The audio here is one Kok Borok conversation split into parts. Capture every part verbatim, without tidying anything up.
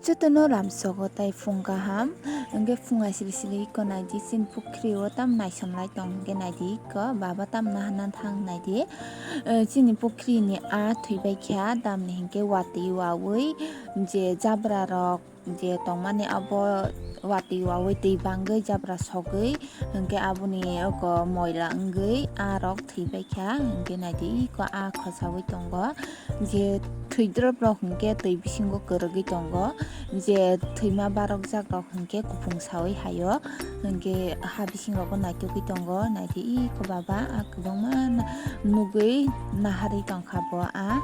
Jotono lamsogo tai phung kaham, hwnkhe phung aisili sili iko naidi chini pukhri o tam naisomlai tong, hwnkhe naidi iko baba tam nahana thang naidi. Eh, chini pukhri ni a thwibai kha, tamni hinkhe watwi wawi je jabra rok je tongmani abo watwi wawi twi bangwi jabra sogwi, hwnkhe aboni oko moila wngwi a rok thwibai kha, hwnkhe naidi iko a khosawi tongo. Je thwidrop rok hwnkhe twi bisingo kwrwgwi tongo, je thwima barokjak rok hwnkhe kuphung sawi haio, hwnkhe ha bisingo bo naitugwi tongo, naidi iko baba a kwbangma na-, nugwi naharwi tongkha bo a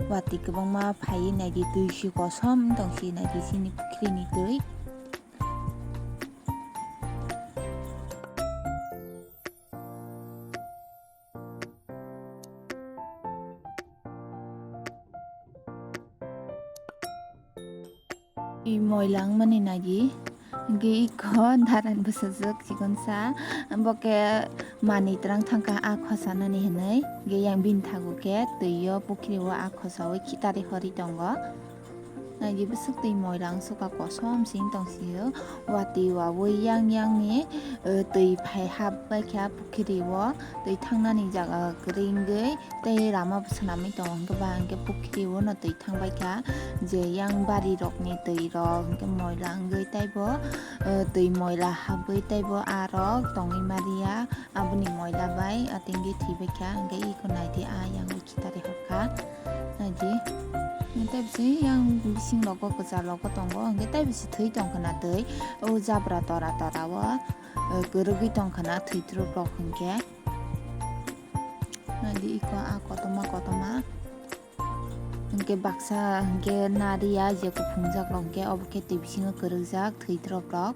watwi kwbangma phaiwi naidi twi si kosom tongsi naidi chini pukhrini twi. I moila wngmani nagi, hwnkhe iko daran bwsajwk chikonsa, bo khe manwi twrang thangkha a khosanani hinwi, hwnkhe yang bini thago khe twi o pukhri o a khosaui khitari horwi tongo. Naidi bwswk twi moila wngsukha kosom se wng tong sio, watwi wawi yang yang ni, eh, twi phai hap bai kha pukhri o, twi thangnani jaga kwrwi wngwi tei lama bo swnamwi tongo, hwnkhe ba hwnkhe pukhri o no twi thang bai kha, je yang bari rok ni twi rok hwnkhe moila wngwi teibo, eh, twi moila habwi teibo a rok tongwi ma riya, aboni moila bai atingwi thwi bai kha, hwnkhe iko naidi a yang o khitari hor kha. Naidi. Tei bisi yang bising logo kwchar logo tongo. Hwnkhe tei bisi thwi tong khna twi. O jabra tora tora o, eh, kwrwgwi tong khna thwi trup rok hwnkhe. Naidi iko a kotorma kotorma. Hwnkhe baksa hwnkhe nariya je kuphungjak rok hwnkhe obo khe twi bisingo kwrwkjak thwi trup rok.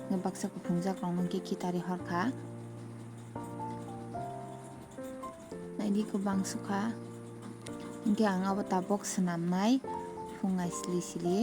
Hwnkhe baksa kuphungjak rok hwnkhe khitari hor kha. Naidi kwbang sukha. Hwnkhe ang abo tabuk swnamnai phung ai sili sili.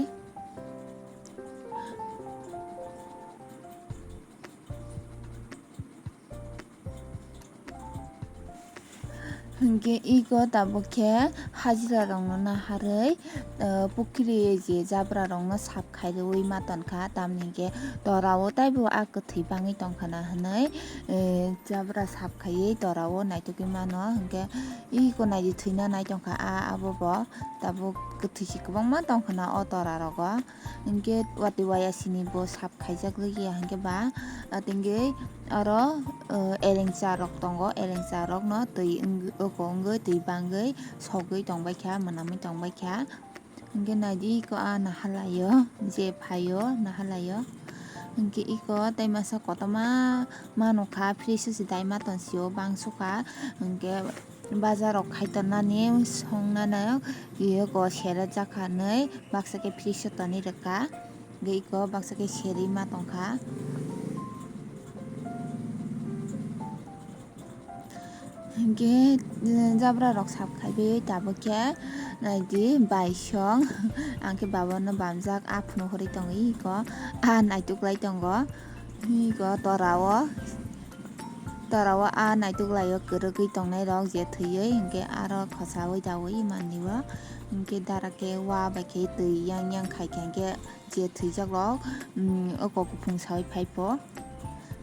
Hwnkhe iko tabuk khe hajira rokno naharwi, eh, pukhri je jabra rokno sap khairwi ma tonkha, tamni hwnkhe tora o teibo a kwthwi bangwi tongkha na hwnwi, eh, jabra sap khaiwi tora o naitugwi mano. Hwnkhe iko naidi thwina nai tongkha a abo bo tabuk kwthwi se kwbangma tongkha na o tora rogo. Hwnkhe watwi waya sini bo sap khaijak liya hwnkhe ba, ah, tingwi aro, eh, elengcha rok tongo, elengcha rokno twi wng-, oko wngwi twi bangwi sogwi tongbaikha, mwnamwi tongbaikha. Hwnkhe naidi iko a nahalaio, je phaio nahalaio. Hwnkhe iko tei masa kotorma manukha, fridge o se daima tonsio, bang sukha. Hwnkhe bazar rok khai tonnani songnano iyoko sere jakha hinwi baksa khe fridge o tonwi rwkha. Hwnkhe iko baksa khe serwi ma tongkha. Hwnkhe, eh, jabra rok sap khaiwi tabuk khe naidi baisong. Ang khe baba no bamjak, a phunuk hori tongwi iko a naituk lai tongo. Iko tora o, tora o a naituk lai o kwrwgwi tongnai rok je thwiwi hwnkhe aro khosaui daui manliwo. Hwnkhe dara khe wa bai khe twi yang yang khai khe hwnkhe je thwijak rok, mm, oko kuphung saui phai pho.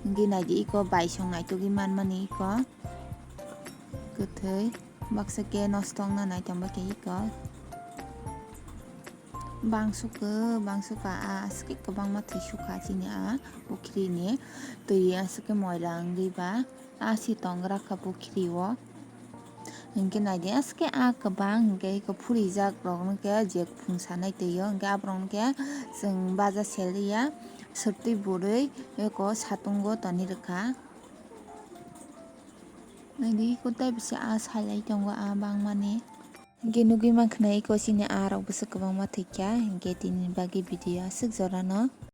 Hwnkhe naidi iko baisong naitugwi manmani iko. Kwthwi baksa khe nosto wngna nai tongba khe iko. Bang sukha, bang sukha, a aswk khe kwbangma thwi sukha chini a pukhri ni twi aswk khe moila wngwi ba a se tongra kha pukhri o. Hwnkhe naidi aswk khe a kwbang hwnkhe iko phurijak rok no khe je phung sanai twi o hwnkhe aborok no khe chwng baja seliya swrtwi bwrwi eko satungo toni rwkha. Naidi iko tei bisi a sailai tongo a bangmani. Hwnkhe nugwi mankha na iko chini a rok bwswk kwbangma thwikha, hwnkhe tini bagwi video aswk jorano.